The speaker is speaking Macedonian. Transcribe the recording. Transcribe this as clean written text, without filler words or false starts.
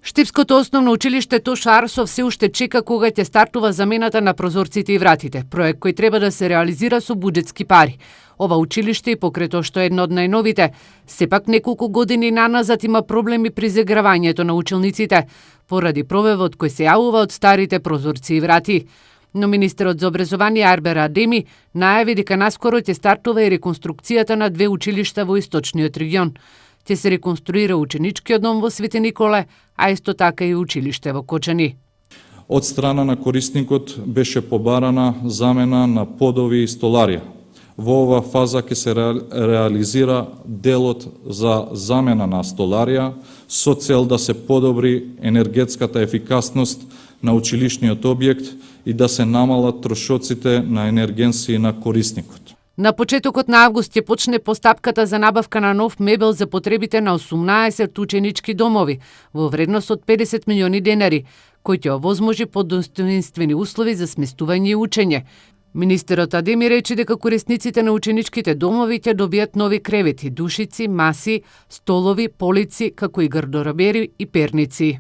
Штипското основно училиште Тошо Арсов се уште чека кога ќе стартува замената на прозорците и вратите, проект кој треба да се реализира со буџетски пари. Ова училиште и покрај тоа што е едно од најновите, сепак неколку години наназад има проблеми при загравањето на училниците, поради провевот кој се јавува од старите прозорци и врати. Но министерот за образование Арбер Адеми најави дека наскоро ќе стартува и реконструкцијата на две училишта во источниот регион. Ќе се реконструира ученичкиот дом во Свети Николе, а исто така и училиште во Кочани. Од страна на корисникот беше побарана замена на подови и столарија. Во ова фаза ќе се реализира делот за замена на столарија со цел да се подобри енергетската ефикасност на училишниот објект и да се намалат трошоците на енергенси на корисникот. На почетокот на август ќе почне постапката за набавка на нов мебел за потребите на 18 ученички домови во вредност од 50 милиони денари, кој ќе овозможи подостоинствени услови за сместување и учење. Министерот Адеми рече дека корисниците на ученичките домови ќе добијат нови кревети, душици, маси, столови, полици, како и гардеробери и перници.